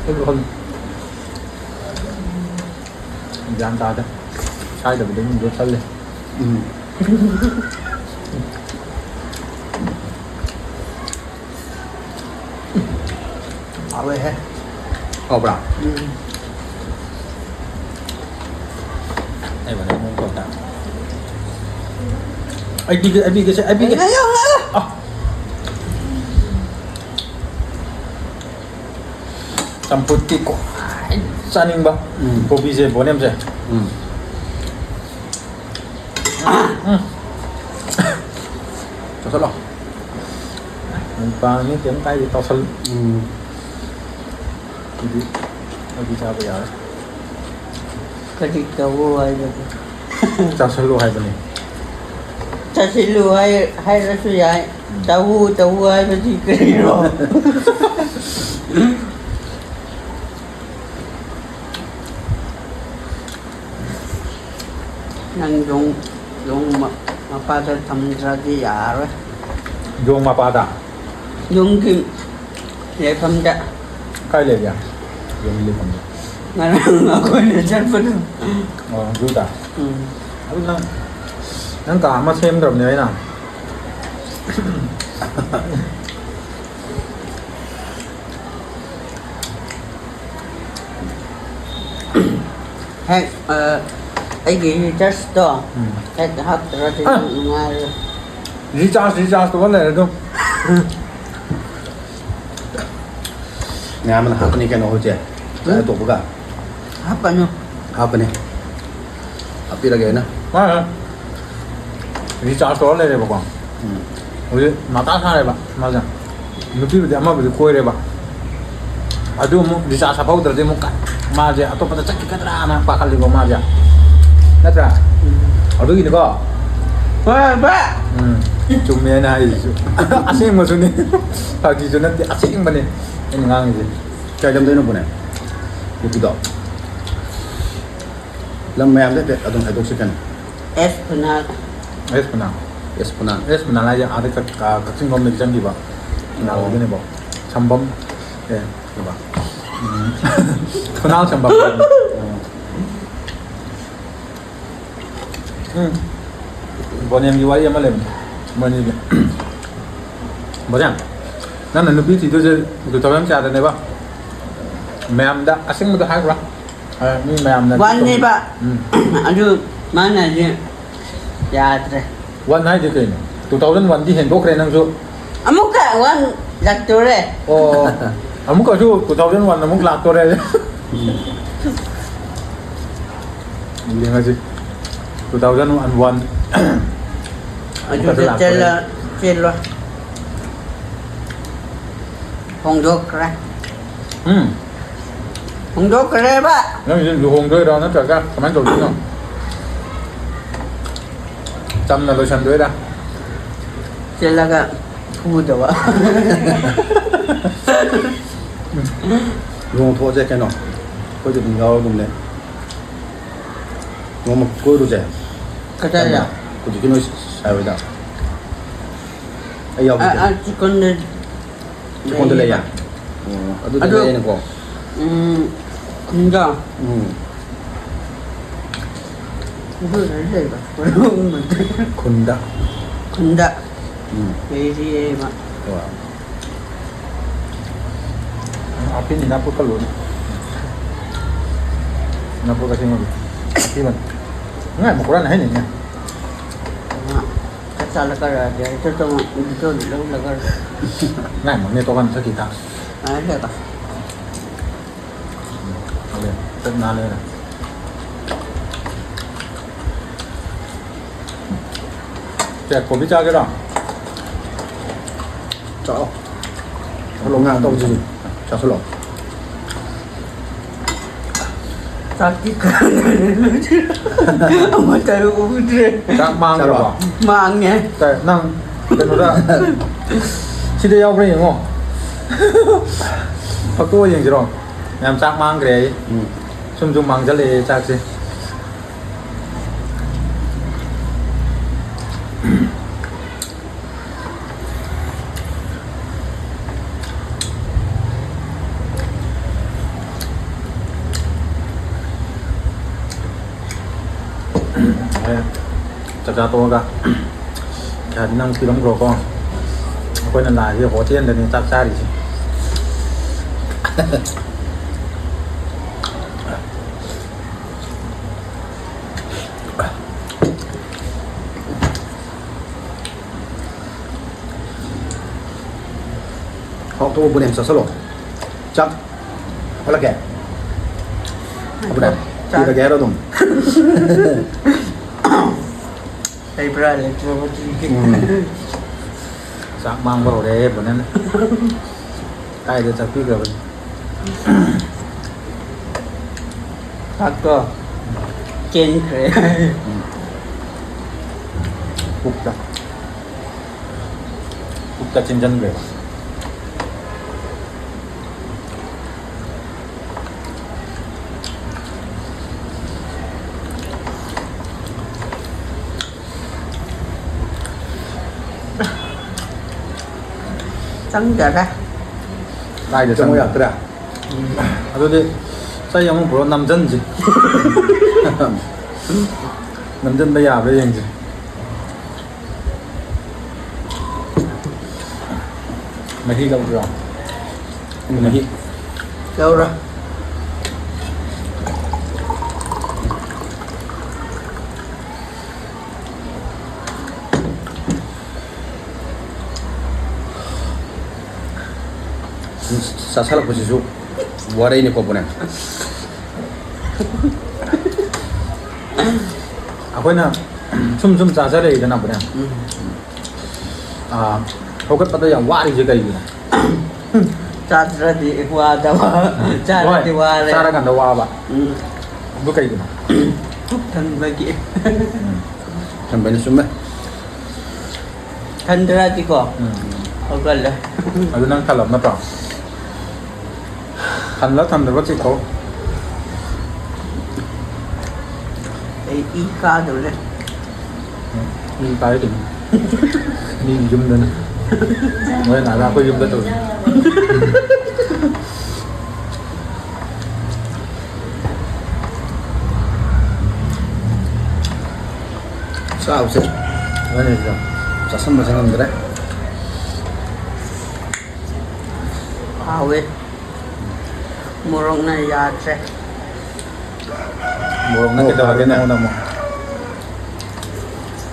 ꯑꯩꯁꯨ ꯈꯜꯂꯤ꯫ ꯒ꯭ꯌꯥꯟ ꯇꯥꯗꯦ꯫ ꯁ꯭ꯋꯥꯏꯗꯕꯨꯗꯤ ꯑꯗꯨꯝ ꯂꯣꯏꯁꯜꯂꯦ꯫ ꯎꯝ꯫ ꯍꯥꯎꯋꯦꯍꯦ꯫ ꯍꯥꯎꯕ꯭ꯔꯥ? ꯎꯝ꯫ ꯂꯩꯕꯅꯦ ꯃꯣꯏ ꯈꯛꯇ꯫ ꯑꯩ ꯄꯤꯒꯦ, ꯑꯩ ꯄꯤꯒꯦꯁꯦ, ꯑꯩ ꯄꯤꯒꯦ꯫ ꯉꯥꯏꯌꯣ, ꯉꯥꯏꯌꯣ꯫ ꯑ꯫ ꯆꯝꯐꯨꯠꯀꯤ ꯈ꯭ꯋꯥꯏ ꯆꯥꯅꯤꯡꯕ ꯎꯝ꯫ ꯀꯣꯕꯤꯁꯦ, ꯕꯣꯅꯦꯝꯁꯦ꯫ ꯎꯝ꯫ ꯎꯝ꯫ ꯆꯥꯁꯜꯂꯣ꯫ ꯃꯨꯛꯕꯥꯡꯅꯤ, ꯀꯩꯝ ꯀꯥꯏꯗꯦ, ꯇꯧꯁꯜꯂꯨ꯫ ꯎꯝ꯫ ꯑꯗꯨꯗꯤ ꯑꯩꯗꯤ ꯆꯥꯕ ꯌꯥꯔꯦ꯫ ꯀꯔꯤ ꯇꯧꯋꯣ ꯍꯥꯏꯕꯅꯣ? ꯆꯥꯁꯜꯂꯨ ꯍꯥꯏꯕꯅꯤ꯫ ꯆꯥꯁꯤꯜꯂꯨ ꯍꯥꯏ-, ꯍꯥꯏꯔꯁꯨ ꯌꯥꯏ꯫ ꯎꯝ꯫ ꯇꯧꯋꯣ, ꯇꯧꯋꯣ ꯍꯥꯏꯕꯗꯤ ꯀꯔꯤꯅꯣ? ꯅꯪ ꯌꯣꯡ, ꯌꯣꯡ ꯃ-, ꯃꯄꯥꯗ ꯊꯝꯗ꯭ꯔꯗꯤ ꯌꯥꯔꯣꯏ꯫ ꯌꯣꯡ ꯃꯄꯥꯗ? ꯌꯣꯡꯒꯤ ꯂꯩꯐꯝꯗ꯫ ꯀꯥꯏ ꯂꯩꯒꯦ? ꯌꯣꯡꯒꯤ ꯂꯩꯐꯝꯗ? ꯉꯔꯥꯡ ꯑꯩꯈꯣꯏꯅ ꯆꯠꯄꯗꯣ꯫ ꯑꯣ, ꯑꯗꯨꯗ? ꯎꯝ꯫ ꯑꯗꯨ ꯅꯪ, ꯅꯪ ꯀꯥ ꯑꯃ ꯁꯦꯝꯗ꯭ꯔꯕꯅꯦ ꯑꯩꯅ? ꯍꯦꯛ, ꯑ, ꯑꯩꯒꯤ ꯔꯤꯆꯥꯔꯖꯇꯣ ꯎꯝ꯫ ꯍꯦꯛ ꯍꯥꯞꯇ꯭ꯔꯗꯤ ꯑ! ꯅꯨꯡꯉꯥꯏꯔꯣꯏ꯫ ꯔꯤꯆꯥꯔꯖ, ꯔꯤꯆꯥꯔꯖ ꯇꯧꯔ ꯂꯩꯔꯦ ꯑꯗꯨꯝ꯫ ꯃꯌꯥꯝ ꯑꯃꯅ ꯍꯥꯞꯀꯅꯤ ꯀꯩꯅꯣ ꯍꯧꯖꯤꯛ꯫ ꯎꯝ꯫ ꯇꯣꯛꯄꯒ꯫ ꯍꯥꯞꯀꯅꯨ꯫ ꯍꯥꯞꯀꯅꯤ꯫ ꯍꯥꯞꯄꯤꯔꯒꯦ ꯑꯩꯅ꯫ ꯃꯥꯅ ꯔꯤꯆꯥꯔꯖ ꯇꯧꯔ ꯂꯩꯔꯦꯕꯀꯣ꯫ ꯎꯝ꯫ ꯍꯧꯖꯤꯛ ꯃꯊꯥ ꯁꯥꯔꯦꯕ ꯃꯥꯁꯦ꯫ ꯅꯨꯄꯤꯕꯨꯗꯤ ꯑꯃꯕꯨꯗꯤ ꯀꯣꯏꯔꯦꯕ꯫ ꯑꯗꯨ ꯑꯃꯨꯛ ꯔꯤꯆꯥꯔꯖ ꯍꯥꯞꯍꯧꯗ꯭ꯔꯗꯤ ꯑꯃꯨꯛ ꯀ-, ꯃꯥꯁꯦ ꯑꯇꯣꯞꯄꯗ ꯆꯠꯈꯤꯒꯗ꯭ꯔꯥꯅ ꯄꯥꯈꯠꯂꯤꯀꯣ ꯃꯥꯁꯦ꯫ ꯅꯠꯇ꯭ꯔꯥ? ꯎꯝ꯫ ꯑꯗꯨꯒꯤꯅꯤꯀꯣ꯫ ꯍꯣꯏ, ꯕꯥ꯫ ꯎꯝ꯫ ꯆꯨꯝꯃꯦ ꯑꯩꯅ ꯍꯥꯏꯔꯤꯁꯤꯁꯨ꯫ ꯑꯁꯦꯡꯕꯁꯨꯅꯤ꯫ ꯐꯥꯒꯤꯁꯨ ꯅꯠꯇꯦ, ꯑꯁꯦꯡꯕꯅꯤ ꯑꯩꯅ ꯉꯥꯡꯉꯤꯁꯦ꯫ ꯀꯥꯏ ꯂꯝꯗꯩꯅꯣ ꯄꯨꯅꯦ? ꯅꯨꯄꯤꯗꯣ? ꯂꯝ ꯃꯌꯥꯝꯗ ꯍꯥꯏꯐꯦꯠ ꯑꯗꯨꯝ ꯍꯥꯏꯗꯣꯛꯁꯤ ꯀꯩꯅꯣ꯫ ꯑꯦꯁ ꯐꯨꯅꯥꯜ꯫ ꯑꯦꯁ ꯐꯨꯅꯥꯜ꯫ ꯑꯦꯁ ꯐꯨꯅꯥꯜ꯫ ꯑꯦꯁ ꯐꯨꯅꯥꯜ ꯍꯥꯏꯁꯦ ꯑꯥꯗ ꯀꯛ-, ꯑꯥ, ꯀꯛꯆꯤꯡ ꯂꯣꯝꯗꯒꯤ ꯆꯪꯈꯤꯕ ꯐꯨꯅꯥꯜ ꯑꯣ꯫ ꯑꯣꯏꯗꯣꯏꯅꯦꯕ꯫ ꯁꯝꯕꯝ, ꯑꯦ, ꯀꯩꯕ? ꯎꯝ꯫ ꯐꯨꯅꯥꯜ ꯁꯝꯕꯝ꯫ ꯑꯣ꯫ ꯎꯝ꯫ ꯕꯣꯅꯦꯝꯒꯤ ꯋꯥꯔꯤ ꯑꯃ ꯂꯩꯕꯅꯦ꯫ ꯃꯣꯏꯅꯤꯒꯤ꯫ ꯕꯣꯅꯦꯝ, ꯅꯪꯅ ꯅꯨꯄꯤ ꯊꯤꯗꯣꯏꯁꯦ two thousand ꯀꯌꯥꯗꯅꯦꯕ? ꯃꯌꯥꯝꯗ ꯑꯁꯦꯡꯕꯗꯣ ꯍꯥꯏꯈ꯭ꯔꯣ꯫ ꯑ, ꯃꯤ ꯃꯌꯥꯝꯅ ꯋꯥꯟꯅꯦꯕ꯫ ꯎꯝ꯫ ꯑꯗꯨ ꯃꯥꯅꯗꯤ ꯌꯥꯗ꯭ꯔꯦ꯫ ꯋꯥꯟ ꯍꯥꯏꯗꯤ ꯀꯩꯅꯣ? Two thousand one ꯗꯤ ꯍꯦꯟꯗꯣꯛꯈ꯭ꯔꯦ ꯅꯪꯁꯨ꯫ ꯑꯃꯨꯛꯀ ꯋꯥꯟ ꯂꯥꯛꯇꯣꯔꯦ꯫ ꯑꯣ, ꯑꯃꯨꯛꯀꯁꯨ two thousand one ꯑꯃꯨꯛ ꯂꯥꯛꯇꯣꯔꯦ꯫ ꯎꯝ꯫ ꯌꯦꯡꯉꯁꯤ꯫ Two thousand one꯫ ꯑꯗꯨꯗ ꯑꯃꯨꯛꯀꯁꯨ ꯂꯥꯛꯇꯣꯔꯦ꯫ ꯆꯦꯜꯂ-, ꯆꯦꯜꯂꯣ꯫ ꯍꯣꯡꯗꯣꯛꯈ꯭ꯔꯦ꯫ ꯎꯝ꯫ ꯍꯣꯡꯗꯣꯛꯈ꯭ꯔꯦꯕ꯫ ꯅꯪꯒꯤꯁꯦ ꯂꯨꯍꯣꯡꯗꯣꯏꯔꯣ ꯅꯠꯇ꯭ꯔꯒ ꯀꯃꯥꯏꯅ ꯇꯧꯗꯣꯏꯅꯣ? ꯆꯝꯅ ꯂꯣꯏꯁꯟꯗꯣꯏꯔꯥ? ꯆꯦꯜꯂꯒ ꯐꯨꯗꯕ꯫ ꯂꯨꯍꯣꯡꯊꯣꯛꯑꯁꯦ ꯀꯩꯅꯣ? ꯑꯩꯈꯣꯏꯁꯨ ꯑꯗꯨꯝ ꯌꯥꯎꯔꯒꯨꯝꯅꯦ꯫ ꯅꯣꯡꯃ ꯀꯣꯏꯔꯨꯁꯦ꯫ ꯀꯗꯥꯏꯗ? ꯍꯧꯖꯤꯛꯀꯤ ꯅꯣꯏ ꯁꯥꯏ ꯍꯣꯏꯗ꯫ ꯑꯩ ꯌꯥꯎꯒꯦ ꯑ, ꯀꯩꯅꯣ꯫ ꯑ, ꯆꯤꯛꯀꯟꯗ ꯆꯤꯛꯀꯟꯗ ꯂꯩꯌꯦ? ꯂꯩꯌꯦꯕ꯫ ꯑꯣ, ꯑꯗꯨꯗꯤ ꯑꯗꯣ, ꯅꯛꯑꯦꯅꯦꯀꯣ꯫ ꯎꯝ, ꯈꯨꯟꯗ꯫ ꯎꯝ꯫ ꯑꯗꯨꯗ ꯂꯩꯕ꯫ ꯈꯨꯟꯗ꯫ ꯈꯨꯟꯗ꯫ ꯎꯝ꯫ ꯂꯩꯔꯤꯌꯦꯕ꯫ ꯍꯣꯏ꯫ ꯑꯄꯤꯅꯤ ꯅꯥꯄꯨ ꯀꯜꯂꯨꯅꯤ꯫ ꯅꯥꯄꯨ ꯀꯁꯤꯡ ꯑꯄꯤꯕꯅꯤ꯫ ꯉꯥꯏ ꯃꯈꯨꯔꯥꯅ ꯍꯥꯏꯅꯤꯡꯉꯦ꯫ ꯆꯠꯂꯒ ꯒꯥꯔꯤꯗ ꯇꯣꯡꯉ ꯏꯟꯗꯤꯒꯣꯗ ꯂꯧꯔꯒ ꯅꯪ ꯃꯛꯅꯦ ꯇꯣꯀꯥꯟ ꯆꯠꯈꯤ ꯇꯥ꯫ ꯉꯥꯏꯈꯣ꯫ ꯑꯗꯨ ꯆꯠ ꯅꯥ ꯂꯩꯔꯦ꯫ ꯆꯦ, ꯀꯣꯕꯤ ꯆꯥꯒꯦꯔꯣ? ꯆꯥꯎ꯫ ꯆꯥꯁꯜꯂꯣ, ꯉꯥ ꯑꯇꯥꯎꯕꯁꯤꯁꯨ꯫ ꯆꯥꯁꯜꯂꯣ꯫ ꯆꯥꯛꯇꯤ ꯈꯔ ꯂꯩꯔꯦ꯫ ꯑꯃꯠꯇ ꯎꯗ꯭ꯔꯦ꯫ ꯆꯥꯛ ꯃꯥꯡꯈ꯭ꯔꯕꯣ? ꯆꯥꯔꯕꯣ? ꯃꯥꯡꯉꯦ꯫ ꯀꯩ, ꯅꯪ ꯀꯩꯅꯣꯗ, ꯁꯤꯗ ꯌꯥꯎꯕ꯭ꯔꯥ ꯌꯦꯡꯉꯣ꯫ ꯐꯛꯇꯣꯛꯑ ꯌꯦꯡꯁꯤꯔꯣ? ꯌꯥꯝ ꯆꯥꯛ ꯃꯥꯡꯈ꯭ꯔꯦ ꯑꯩ꯫ ꯎꯝ꯫ ꯁꯨꯝ ꯁꯨꯝ ꯃꯥꯡꯁꯤꯜꯂꯛꯑꯦ ꯆꯥꯛꯁꯦ꯫ ꯍꯣꯔꯦꯟ ꯆꯥꯛꯆꯥ ꯇꯣꯛꯑꯒ ꯄꯩꯁꯥꯗꯤ ꯅꯪ ꯄꯤꯔꯝꯈ꯭ꯔꯣꯀꯣ꯫ ꯑꯩꯈꯣꯏꯅ ꯂꯥꯛꯏꯁꯦ ꯍꯣꯇꯦꯜꯗꯅꯦ ꯆꯥꯛ ꯆꯥꯔꯤꯁꯦ꯫ ꯑꯣ, ꯕꯣꯅꯦꯟ ꯆꯥꯁꯜꯂꯣ꯫ ꯆꯥꯛ ꯍꯜꯂꯛꯀꯦ꯫ ꯑꯕꯨꯅꯦ, ꯆꯥꯛ ꯄꯤꯔꯒꯦ ꯍꯥꯏꯔꯣ ꯑꯗꯨꯝ? ꯂꯩꯕ꯭ꯔꯥ ꯂꯩꯇ꯭ꯔꯕꯗꯤ꯫ ꯎꯝ꯫ ꯆꯥꯛ ꯃꯥꯡꯕ ꯍꯧꯔꯦ ꯕꯣꯅꯦꯟ꯫ ꯀꯥꯏꯗ ꯆꯠꯄꯤꯈ꯭ꯔꯕꯅꯣ? ꯆꯥꯛꯇꯣ ꯆꯦꯟꯈ꯭ꯔꯦ꯫ ꯎꯝ꯫ ꯄꯨꯛꯇ꯫ ꯄꯨꯛꯇ ꯆꯦꯟꯁꯤꯟꯈ꯭ꯔꯦꯕ꯫ ꯆꯪꯗꯔꯦ꯫ ꯀꯥꯏꯗ ꯆꯪꯉꯨ ꯆꯪꯗ꯭ꯔꯦ? ꯌꯥꯗ꯭ꯔꯦ? ꯑꯗꯨꯗꯤ ꯆꯩ ꯑꯃ ꯄꯨꯔꯛꯑꯣ, ꯅꯝꯖꯟꯁꯤ꯫ ꯅꯝꯖꯟꯕ ꯌꯥꯕ꯭ꯔꯥ ꯌꯦꯡꯁꯤ꯫ ꯃꯍꯤ ꯂꯧꯕ꯭ꯔꯣ? ꯃꯍꯤ꯫ ꯂꯧꯔꯣ꯫ ꯆꯥꯁꯜꯂꯛꯄꯁꯤꯁꯨ ꯋꯥꯔꯛꯏꯅꯦꯀꯣ ꯄꯨꯅꯦ꯫ ꯑꯩꯈꯣꯏꯅ ꯁꯨꯝ ꯁꯨꯝ ꯆꯥꯁꯜꯂꯛꯏꯗꯅ ꯄꯨꯅꯦ꯫ ꯎꯝ꯫ ꯑꯥ, ꯍꯧꯒꯠꯄꯗ ꯌꯥꯝ ꯋꯥꯔꯤꯁꯦ ꯀꯩꯒꯤꯅꯣ? ꯆꯥꯗ꯭ꯔꯗꯤ ꯋꯥꯗꯕ, ꯆꯥꯔꯗꯤ ꯍꯣꯏ, ꯋꯥꯔꯦ꯫ ꯆꯥꯔꯀꯥꯟꯗ ꯋꯥꯕ꯫ ꯎꯝ꯫ ꯑꯗꯨ ꯀꯩꯒꯤꯅꯣ? ꯄꯨꯛ ꯊꯟꯕꯒꯤ꯫ ꯎꯝ꯫ ꯊꯟꯕꯩꯅ ꯆꯨꯝꯃꯦ꯫ ꯊꯟꯗ꯭ꯔꯗꯤꯀꯣ, ꯎꯝ꯫ ꯍꯧꯒꯠꯂꯦ꯫ ꯑꯗꯨ ꯅꯪ ꯊꯜꯂꯕ ꯅꯠꯇ꯭ꯔꯣ? ꯊꯜꯂ ꯊꯝꯗ꯭ꯔꯕ ꯆꯦꯛ ꯇꯧ꯫ ꯑꯩ ꯏ ꯀꯥꯗꯧꯔꯦ꯫ ꯎꯝ, ꯏ ꯀꯥꯏ ꯀꯩꯅꯣ꯫ ꯃꯤ ꯌꯨꯝꯗꯅ꯫ ꯍꯣꯔꯦꯟ ꯑꯥꯗ ꯑꯩꯈꯣꯏ ꯌꯨꯝꯗ ꯇꯧꯁꯤ꯫ ꯆꯥꯕꯁꯦ ꯍꯣꯔꯦꯟ ꯆꯥꯁꯟꯕꯁꯦ ꯉꯝꯗ꯭ꯔꯦ꯫ ꯍꯥꯎꯋꯦ꯫ ꯃꯣꯔꯣꯛꯅ ꯌꯥꯗ꯭ꯔꯦ꯫ ꯃꯣꯔꯣꯛꯅ ꯀꯩꯗꯧꯔꯒꯦ ꯅꯪꯉꯣꯟꯗ ꯑꯃꯨꯛ?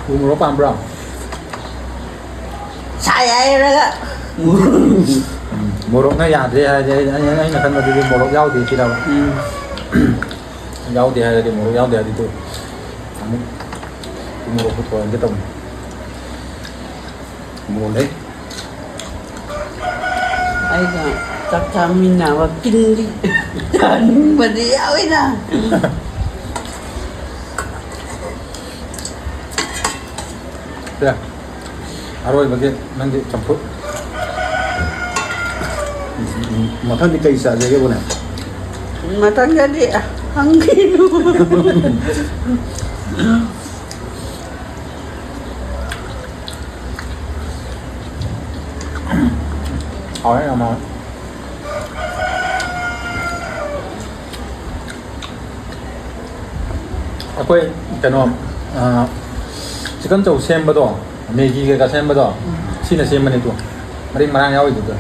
ꯎ ꯃꯣꯔꯣꯛ ꯄꯥꯝꯕ꯭ꯔꯣ? ꯁꯥꯏ ꯍꯥꯏꯔꯒ꯫ ꯎꯝ꯫ ꯃꯣꯔꯣꯛꯅ ꯌꯥꯗ꯭ꯔꯦ ꯍꯥꯏꯔꯗꯤ ꯑꯩ-, ꯑꯩ-, ꯑꯩꯅ ꯈꯟꯕꯗꯗꯤ ꯃꯣꯔꯣꯛ ꯌꯥꯎꯗꯦ ꯁꯤꯔꯕ? ꯎꯝ꯫ ꯌꯥꯎꯗꯦ ꯍꯥꯏꯔꯗꯤ, ꯃꯣꯔꯣꯛ ꯌꯥꯎꯗꯦ ꯍꯥꯏꯔꯗꯤ ꯇꯨ ꯑꯃꯨꯛ ꯃꯣꯔꯣꯛ ꯄꯨꯊꯣꯛꯍꯟꯒꯦ ꯇꯧꯅꯤ꯫ ꯃꯣꯔꯣꯛ ꯂꯩ꯫ ꯑꯩꯒ ꯆꯥꯛ ꯆꯥꯃꯤꯟꯅꯕ ꯀꯤꯟꯗꯤ ꯆꯥꯅꯤꯡꯕꯗꯤ ꯌꯥꯎꯋꯤꯗ꯫ ꯁꯦ, ꯑꯔꯣꯏꯕꯒꯤ ꯅꯪꯒꯤ ꯆꯝꯐꯨꯠ꯫ ꯃꯊꯪꯗꯤ ꯀꯩ ꯆꯥꯖꯒꯦꯕꯨꯅꯦ? ꯃꯊꯪꯗꯗꯤ ꯍꯪꯈꯤꯅꯨ꯫ ꯍꯥꯎꯔꯦ ꯌꯥꯝ ꯍꯥꯎꯔꯦ꯫ ꯑꯩꯈꯣꯏ ꯀꯩꯅꯣ, ꯑ, chicken ꯆꯧ ꯁꯦꯝꯕꯗꯣ, Maggi ꯀꯩꯀꯥ ꯁꯦꯝꯕꯗꯣ, ꯁꯤꯅ ꯁꯦꯝꯕꯅꯤ ꯇꯨ꯫ ꯃꯔꯤꯡ ꯃꯔꯥꯡ ꯌꯥꯎꯔꯤꯗꯨꯗ꯫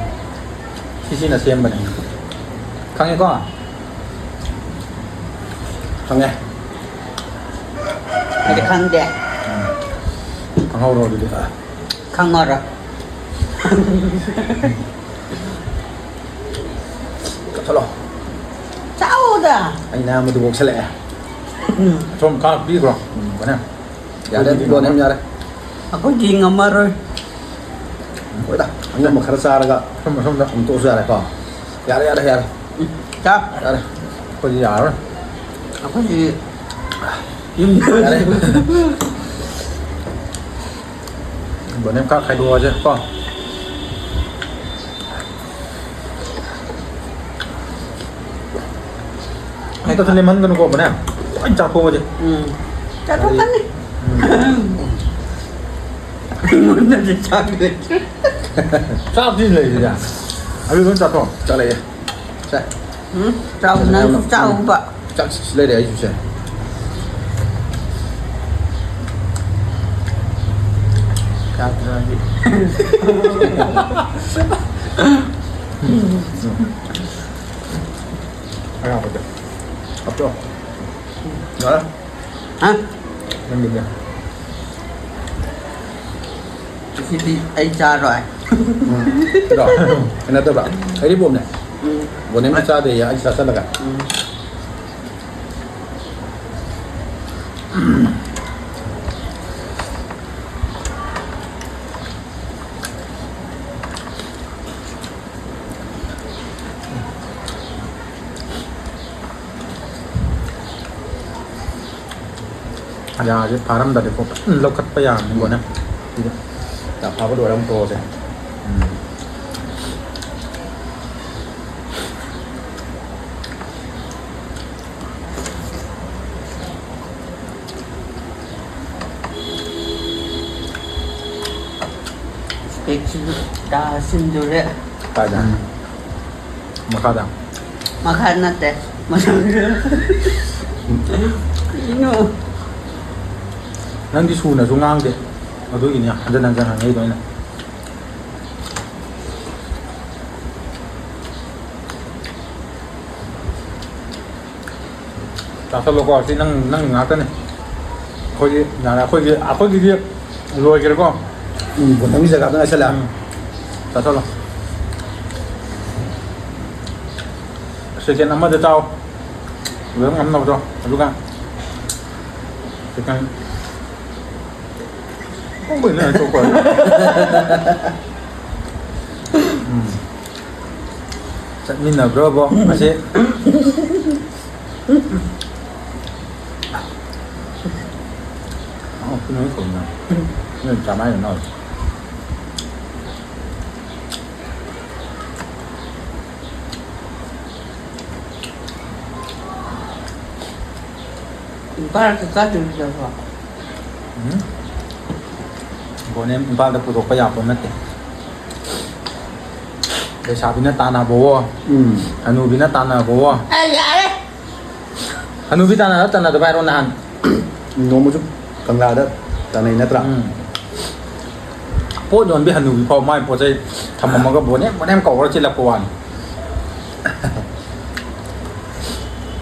ꯁꯤ ꯁꯤꯅ ꯁꯦꯝꯕꯅꯤ꯫ ꯈꯪꯉꯦꯀꯣ? ꯈꯪꯉꯦ꯫ ꯑꯩꯗꯤ ꯈꯪꯗꯦ꯫ ꯎꯝ꯫ ꯈꯪꯍꯧꯔꯣ ꯑꯗꯨꯗꯤ꯫ ꯈꯪꯉꯔꯣꯏ꯫ ꯀꯛꯊꯠꯂꯣ꯫ ꯆꯥꯎꯗ꯫ ꯑꯩ ꯅꯌꯥꯝꯕꯗꯨ ꯑꯣꯛꯁꯜꯂꯛꯑꯦ꯫ ꯎꯝ꯫ ꯁꯣꯝ ꯈꯥ ꯄꯤꯈ꯭ꯔꯣ꯫ ꯎꯝ, ꯐꯅꯌꯥꯝ꯫ ꯌꯥꯔꯦ, ꯑꯗꯨꯗꯤ ꯂꯣꯟ ꯌꯥꯝ ꯌꯥꯔꯦ꯫ ꯑꯩꯈꯣꯏꯗꯤ ꯉꯝꯃꯔꯣꯏ꯫ ꯍꯣꯏꯗ, ꯑꯉꯝꯕ ꯈꯔ ꯆꯥꯔꯒ ꯁꯣꯝꯗ, ꯁꯣꯝꯗ꯫ ꯑꯗꯨꯝ ꯇꯣꯛꯑꯁꯨ ꯌꯥꯔꯦꯀꯣ꯫ ꯌꯥꯔꯦ, ꯌꯥꯔꯦ, ꯌꯥꯔꯦ꯫ ꯎꯝ, ꯆꯥ꯫ ꯌꯥꯔꯦ꯫ ꯑꯩꯈꯣꯏꯗꯤ ꯌꯥꯔꯔꯣꯏ꯫ ꯑꯩꯈꯣꯏꯗꯤ ꯌꯨꯝꯗ ꯌꯥꯔꯦ꯫ ꯕꯣꯅꯦ ꯈꯔ ꯈꯥꯏꯗꯣꯛꯑꯁꯦ ꯀꯣ꯫ ꯍꯦꯛꯇ ꯂꯦꯝꯍꯟꯒꯅꯨꯀꯣ, ꯕꯣꯅꯦ꯫ ꯂꯣꯏ ꯆꯥꯊꯣꯛꯑꯁꯦ꯫ ꯎꯝ꯫ ꯆꯥꯊꯣꯛꯀꯅꯤ꯫ ꯎꯝ꯫ ꯑꯩꯉꯣꯟꯗꯗꯤ ꯆꯥꯛ ꯂꯩꯇ꯭ꯔꯦ꯫ ꯆꯥꯛꯇꯤ ꯂꯩꯔꯤꯗ꯫ ꯑꯗꯨ ꯂꯣꯏ ꯆꯥꯊꯣꯛ꯫ ꯆꯥꯛ ꯂꯩꯌꯦ꯫ ꯁꯦ꯫ ꯎꯝ, ꯆꯥꯎ, ꯅꯪꯁꯨ ꯆꯥꯎꯕ꯫ ꯆꯥꯛ ꯂꯩꯔꯦ ꯑꯩꯁꯨ ꯁꯦ꯫ ꯆꯥꯗ꯭ꯔꯗꯤ꯫ ꯑꯌꯥꯕꯗ꯫ ꯍꯥꯞꯆꯧ꯫ ꯌꯥꯔꯦ? ꯍꯥ? ꯅꯪꯒꯤꯗꯤ꯫ ꯁꯤꯗꯤ ꯑꯩ ꯆꯥꯔꯣꯏ꯫ ꯎꯝ꯫ ꯀꯩꯅꯣ ꯇꯧꯕ꯭ꯔꯥ? ꯑꯩꯗꯤ ꯕꯣꯝꯅꯦ꯫ ꯎꯝ꯫ ꯕꯣꯅꯦꯝꯗꯤ ꯆꯥꯗꯦ, ꯑꯩ ꯆꯥꯁꯜꯂꯒ꯫ ꯎꯝ꯫ ꯌꯥꯁꯦ ꯐꯥꯔꯝꯗꯗꯤꯀꯣ ꯐꯖꯅ ꯂꯧꯈꯠꯄ ꯌꯥꯕꯅꯤꯀꯣꯅꯦ꯫ ꯁꯤꯗ꯫ ꯌꯥ ꯐꯥꯕ ꯂꯣꯏꯔ ꯑꯃꯨꯛ ꯇꯣꯛꯑꯁꯦ꯫ ꯎꯝ꯫ ꯏꯁꯄꯦꯛꯁꯤꯁꯨ ꯇꯥꯁꯤꯟꯗꯨꯔꯦ꯫ ꯀꯥꯏꯗ? ꯎꯝ꯫ ꯃꯈꯥꯗ꯫ ꯃꯈꯥ ꯅꯠꯇꯦ꯫ ꯃꯊꯛꯇ꯫ ꯀꯩꯅꯣ? ꯅꯪꯗꯤ ꯁꯨꯅꯁꯨ ꯉꯥꯡꯗꯦ꯫ ꯑꯗꯨꯒꯤꯅꯦ ꯍꯟꯖꯟ ꯍꯟꯖꯟ ꯍꯪꯉꯛꯏꯗꯣ ꯑꯩꯅ꯫ ꯆꯥꯁꯜꯂꯣꯀꯣ, ꯁꯤ ꯅꯪ, ꯅꯪ ꯉꯥꯛꯇꯅꯦ꯫ ꯑꯩꯈꯣꯏꯒꯤ, ꯌꯥꯔꯦ, ꯑꯩꯈꯣꯏꯒꯤ, ꯑꯩꯈꯣꯏꯒꯤꯗꯤ ꯂꯣꯏꯈ꯭ꯔꯦꯀꯣ꯫ ꯎꯝ, ꯕꯣꯇꯜꯒꯤ ꯖꯒꯥꯗ ꯉꯥꯏꯁꯜꯂꯦ꯫ ꯎꯝ, ꯆꯥꯁꯜꯂꯣ꯫ ꯁꯦꯀꯦꯟ ꯑꯃꯗ ꯆꯥꯎ꯫ ꯂꯣꯏ ꯉꯝꯅꯕꯗꯣ꯫ ꯑꯗꯨꯒ ꯁꯦꯀꯦꯟ ꯄꯨꯡ ꯀꯨꯟ ꯑꯗꯨꯃꯥꯏꯅ ꯇꯣꯛꯄ꯫ ꯎꯝ꯫ ꯆꯠꯃꯤꯟꯅꯕ꯭ꯔꯣꯕꯣ? ꯉꯁꯤ ꯑꯣ, ꯁꯤ ꯅꯣꯏ ꯀꯧꯅ꯫ ꯅꯣꯏ ꯆꯥꯃꯥꯏꯗ ꯅꯥꯎ꯫ ꯏꯝꯐꯥꯜ ꯀꯀꯥꯗꯨꯗꯀꯣ꯫ ꯎꯝ꯫ ꯕꯣꯅꯦꯝ ꯏꯝꯐꯥꯜꯗ ꯄꯨꯊꯣꯛꯄ ꯌꯥꯄꯣꯠ ꯅꯠꯇꯦ꯫ ꯂꯩꯁꯥꯕꯤꯅ ꯇꯥꯟꯅꯕꯋꯣ꯫ ꯎꯝ꯫ ꯍꯅꯨꯕꯤꯅ ꯇꯥꯟꯅꯕꯋꯣ꯫ ꯑꯦ, ꯌꯥꯔꯦ꯫ ꯍꯅꯨꯕꯤ ꯇꯥꯟꯅꯔ ꯇꯥꯟꯅꯗꯕ ꯍꯥꯏꯔꯣ ꯅꯍꯥꯟ? ꯅꯣꯡꯃꯁꯨ ꯀꯪꯂꯥꯗ ꯇꯥꯟꯅꯩ ꯅꯠꯇ꯭ꯔꯥ? ꯎꯝ꯫ ꯄꯣꯠ ꯌꯣꯟꯕꯤ ꯍꯅꯨꯕꯤ ꯐꯥꯎ ꯃꯥꯏ ꯄꯣꯠ ꯆꯩ ꯊꯝꯃꯝꯃꯒ ꯕꯣꯅꯦꯝ, ꯕꯣꯅꯦꯝ ꯀꯧꯔ ꯆꯦꯜꯂꯛꯄ ꯋꯥꯅꯤ꯫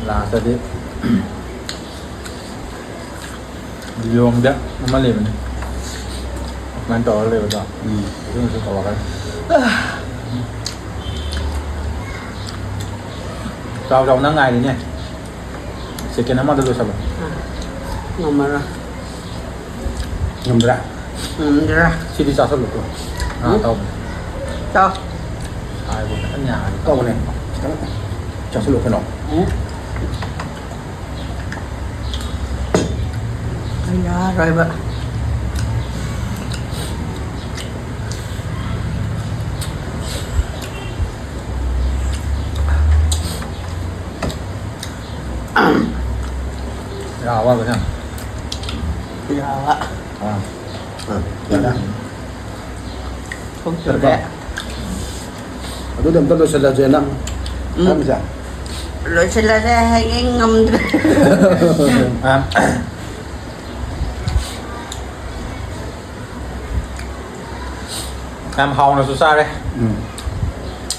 ꯂꯥꯁꯇꯗꯤ ꯂꯤꯂꯣꯡꯗ ꯑꯃ ꯂꯩꯕꯅꯦ꯫ ꯁꯨꯃꯥꯏꯅ ꯇꯧꯔꯒ ꯂꯩꯕꯗꯣ꯫ ꯎꯝ꯫ ꯑꯗꯨꯅꯁꯨ ꯇꯧꯔꯒ꯫ ꯆꯥꯎ ꯆꯥꯎ, ꯅꯪ ꯉꯥꯏꯔꯤꯅꯦ꯫ ꯁꯦꯀꯦꯟ ꯑꯃꯗ ꯂꯣꯏꯁꯜꯂꯣ꯫ ꯉꯝꯃꯔꯣꯏ꯫ ꯉꯝꯗ꯭ꯔꯥ? ꯉꯝꯗ꯭ꯔꯥ? ꯁꯤꯗꯤ ꯆꯥꯁꯜꯂꯨꯀꯣ꯫ ꯑꯥ, ꯎꯝ꯫ ꯇꯧꯕꯅꯦ꯫ ꯆꯥꯎ꯫ ꯁꯥꯏꯕ ꯐꯖꯅ ꯌꯥꯔꯅꯤ꯫ ꯇꯧꯕꯅꯦ꯫ ꯈꯤꯇꯪ ꯆꯥꯁꯜꯂꯨ ꯀꯩꯅꯣ꯫ ꯎꯝ꯫ ꯌꯥꯔꯣꯏꯕ꯫ ꯌꯥꯕ ꯐꯖꯅ꯫ ꯌꯥꯕ꯫ ꯑꯥ꯫ ꯑꯥ, ꯌꯥꯔꯦ꯫ ꯊꯣꯛꯇ꯭ꯔꯦ꯫ ꯑꯗꯨꯗꯤ ꯑꯝꯇ ꯂꯣꯏꯁꯤꯜꯂꯁꯦꯅ꯫ ꯎꯝ꯫ ꯅꯪꯁꯦ꯫ ꯂꯣꯏꯁꯤꯜꯂꯁꯦ, ꯍꯌꯦꯡ ꯉꯝꯗ꯭ꯔꯦ꯫ ꯑꯥ꯫ ꯌꯥꯝ ꯍꯥꯎꯅꯁꯨ ꯆꯥꯔꯦ꯫ ꯎꯝ꯫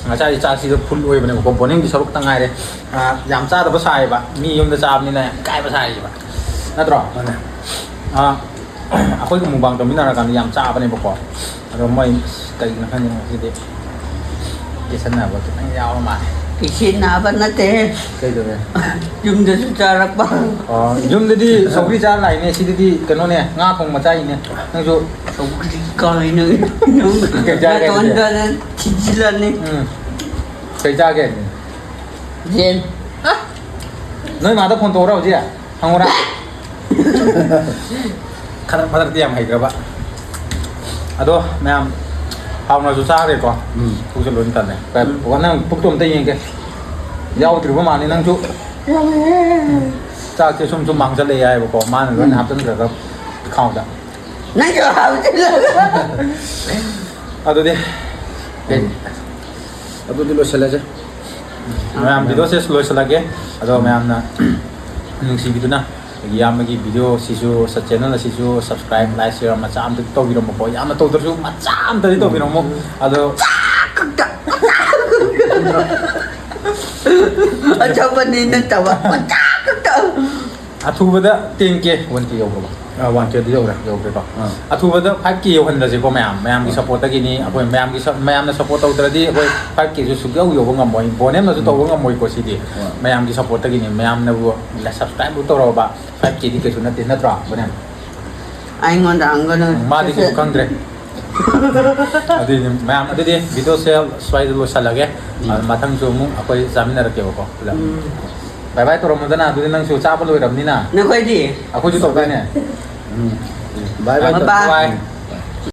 ꯉꯁꯥꯏ ꯆꯥꯛꯁꯤꯗ ꯐꯨꯜ ꯑꯣꯏꯕꯅꯦꯕꯀꯣ, ꯕꯣꯅꯤꯡꯒꯤ ꯁꯔꯨꯛꯇ ꯉꯥꯏꯔꯦ꯫ ꯑꯥ, ꯌꯥꯝ ꯆꯥꯗꯕ ꯁꯥꯏꯌꯦꯕ, ꯃꯤ ꯌꯨꯝꯗ ꯆꯥꯕꯅꯤꯅ ꯌꯥꯝ ꯏꯀꯥꯏꯕ ꯁꯥꯏꯌꯦꯕ, ꯅꯠꯇ꯭ꯔꯣ? ꯃꯥꯅꯦ꯫ ꯑꯥ, ꯑꯩꯈꯣꯏꯒ ꯃꯨꯛꯕꯥꯡ ꯇꯧꯃꯤꯟꯅꯔꯀꯥꯟꯗ ꯌꯥꯝ ꯆꯥꯕꯅꯦꯕꯀꯣ, ꯑꯗꯣ ꯃꯣꯏ ꯀꯩꯒꯤꯅꯣ ꯈꯪꯗꯦ ꯉꯁꯤꯗꯤ ꯀꯦꯁꯟꯅꯕ ꯈꯤꯇꯪ ꯌꯥꯎꯔ ꯃꯥꯜꯂꯦ꯫ ꯀꯦꯁꯟꯅꯕ ꯅꯠꯇꯦ꯫ ꯀꯩꯗꯧꯔꯦ? ꯌꯨꯝꯗꯁꯨ ꯆꯥꯔꯛꯄ꯫ ꯑꯣ, ꯌꯨꯝꯗꯗꯤ ꯁꯧꯒ꯭ꯔꯤ ꯆꯥꯔ ꯂꯥꯛꯏꯅꯦ, ꯁꯤꯗꯗꯤ ꯀꯩꯅꯣꯅꯦ, ꯉꯥ ꯊꯣꯡꯕ ꯆꯥꯏꯅꯦ꯫ ꯅꯪꯁꯨ ꯁꯧꯒ꯭ꯔꯤ ꯀꯥꯏꯅ ꯀꯩ ꯆꯥꯒꯦ ꯑꯗꯨꯗꯤ? ꯅꯥꯇꯣꯟꯗ ꯊꯤꯖꯤꯜꯂꯅꯤ꯫ ꯎꯝ꯫ ꯀꯩ ꯆꯥꯒꯦ? ꯌꯦꯟ꯫ ꯅꯣꯏ ꯃꯥꯗ ꯐꯣꯟ ꯇꯧꯔ ꯍꯧꯖꯤꯛ꯫ ꯍꯪꯉꯨꯔꯥ? ꯈꯗꯛ ꯐꯗꯛꯇꯤ ꯌꯥꯝ ꯍꯩꯈ꯭ꯔꯕ꯫ ꯑꯗꯣ ꯃꯌꯥꯝ ꯍꯥꯎꯅꯁꯨ ꯆꯥꯈ꯭ꯔꯦꯀꯣ꯫ ꯎꯝ꯫ ꯄꯨꯛꯁꯨ ꯂꯣꯏ ꯊꯜꯂꯦ꯫ ꯎꯝ꯫ ꯕꯕꯥ, ꯅꯪ ꯄꯨꯛꯇꯣ ꯑꯝꯇ ꯌꯦꯡꯒꯦ꯫ ꯌꯥꯎꯗ꯭ꯔꯤꯕ ꯃꯥꯜꯂꯦ ꯅꯪꯁꯨ꯫ ꯌꯥꯎꯋꯦ꯫ ꯆꯥꯛꯁꯦ ꯁꯨꯝ ꯁꯨꯝ ꯃꯥꯡꯁꯜꯂꯛꯑꯦ ꯍꯥꯏꯕꯀꯣ꯫ ꯃꯥꯅ ꯂꯣꯏꯅ ꯎꯝ꯫ ꯍꯥꯞꯆꯤꯟꯈ꯭ꯔꯒ ꯈꯥꯎꯗ꯫ ꯅꯪꯁꯨ ꯍꯥꯞꯆꯤꯜꯂꯒ꯫ ꯑꯗꯨꯗꯤ ꯎꯝ꯫ ꯑꯗꯨꯗꯤ ꯂꯣꯏꯁꯤꯜꯂꯁꯦ꯫ ꯃꯌꯥꯝ ꯚꯤꯗꯤꯑꯣꯁꯦ ꯂꯣꯏꯁꯤꯜꯂꯒꯦ꯫ ꯑꯗꯣ ꯃꯌꯥꯝꯅ ꯅꯨꯡꯁꯤꯕꯤꯗꯨꯅ ꯑꯩꯒꯤ ꯏꯌꯥꯝꯕꯒꯤ ꯚꯤꯗꯤꯑꯣꯁꯤꯁꯨ, ꯆꯦꯅꯦꯜ ꯑꯁꯤꯁꯨ subscribe, like, share ꯃꯆꯥ ꯑꯝꯇ ꯇꯧꯕꯤꯔꯝꯃꯨꯀꯣ꯫ ꯌꯥꯝꯅ ꯇꯧꯗ꯭ꯔꯁꯨ ꯃꯆꯥ ꯑꯝꯇꯗꯤ ꯇꯧꯕꯤꯔꯝꯃꯨ꯫ ꯑꯗꯣ ꯑꯆꯧꯕꯅꯤ ꯅꯠꯇꯕ, ꯃꯆꯥ ꯈꯛꯇ꯫ ꯑꯊꯨꯕꯗ ten K, one K ꯌꯧꯕ꯫ ꯋꯥꯟ ꯀꯦꯗꯤ ꯌꯧꯔꯦ, ꯌꯧꯈ꯭ꯔꯦꯀꯣ꯫ ꯑꯥ꯫ ꯑꯊꯨꯕꯗ ꯐꯥꯏꯚ ꯀꯦ ꯌꯧꯍꯟꯗ꯭ꯔꯁꯤꯀꯣ ꯃꯌꯥꯝ, ꯃꯌꯥꯝꯒꯤ ꯁꯞꯄꯣꯔꯠꯇꯒꯤꯅꯤ꯫ ꯑꯩꯈꯣꯏ ꯃꯌꯥꯝꯒꯤ ꯁꯞ- ꯃꯌꯥꯝꯅ ꯁꯞꯄꯣꯔꯠ ꯇꯧꯗ꯭ꯔꯗꯤ ꯑꯩꯈꯣꯏ ꯐꯥꯏꯚ ꯀꯦꯁꯨ ꯁꯨꯛꯌꯧ ꯌꯧꯕ ꯉꯝꯃꯣꯏ꯫ ꯕꯣꯅꯦꯝꯅꯁꯨ ꯇꯧꯕ ꯉꯝꯃꯣꯏꯀꯣ ꯁꯤꯗꯤ꯫ ꯍꯣꯏ꯫ ꯃꯌꯥꯝꯒꯤ ꯁꯞꯄꯣꯔꯠꯇꯒꯤꯅꯤ꯫ ꯃꯌꯥꯝꯅꯕꯨ ꯁꯕꯁꯀ꯭ꯔꯥꯏꯕ ꯇꯧꯔꯕ ꯐꯥꯏꯚ ꯀꯦꯗꯤ ꯀꯩꯁꯨ ꯅꯠꯇꯦ, ꯅꯠꯇ꯭ꯔꯣ ꯕꯣꯅꯦꯝ? ꯑꯩꯉꯣꯟꯗ ꯍꯪꯒꯅꯨ꯫ ꯃꯥꯗꯤ ꯀꯩꯁꯨ ꯈꯪꯗ꯭ꯔꯦ꯫ ꯑꯗꯨꯗꯤ ꯃꯌꯥꯝ, ꯑꯗꯨꯗꯤ ꯚꯤꯗꯤꯑꯣꯁꯦ ꯁ꯭ꯋꯥꯏꯗ ꯂꯣꯏꯁꯤꯜꯂꯒꯦ꯫ ꯑꯗꯨ ꯃꯊꯪꯁꯨ ꯑꯃꯨꯛ ꯑꯩꯈꯣꯏ ꯆꯥꯃꯤꯟꯅꯔꯛꯀꯦꯕꯀꯣ ꯄꯨꯂꯞ꯫ ꯎꯝ꯫ ꯕꯥꯏ ꯕꯥꯏ ꯇꯧꯔꯝꯃꯨꯗꯅ, ꯑꯗꯨꯗꯤ ꯅꯪꯁꯨ ꯆꯥꯕ ꯂꯣꯏꯔꯕꯅꯤꯅ꯫ ꯅꯈꯣꯏꯗꯤ? ꯑꯩꯈꯣꯏꯁꯨ ꯇꯧꯗꯣꯏꯅꯦ꯫ ꯎꯝ꯫ ꯕꯥꯏ ꯕꯥꯏ꯫ ꯕꯥꯏ ꯕꯥꯏ꯫ ꯕꯥꯏ꯫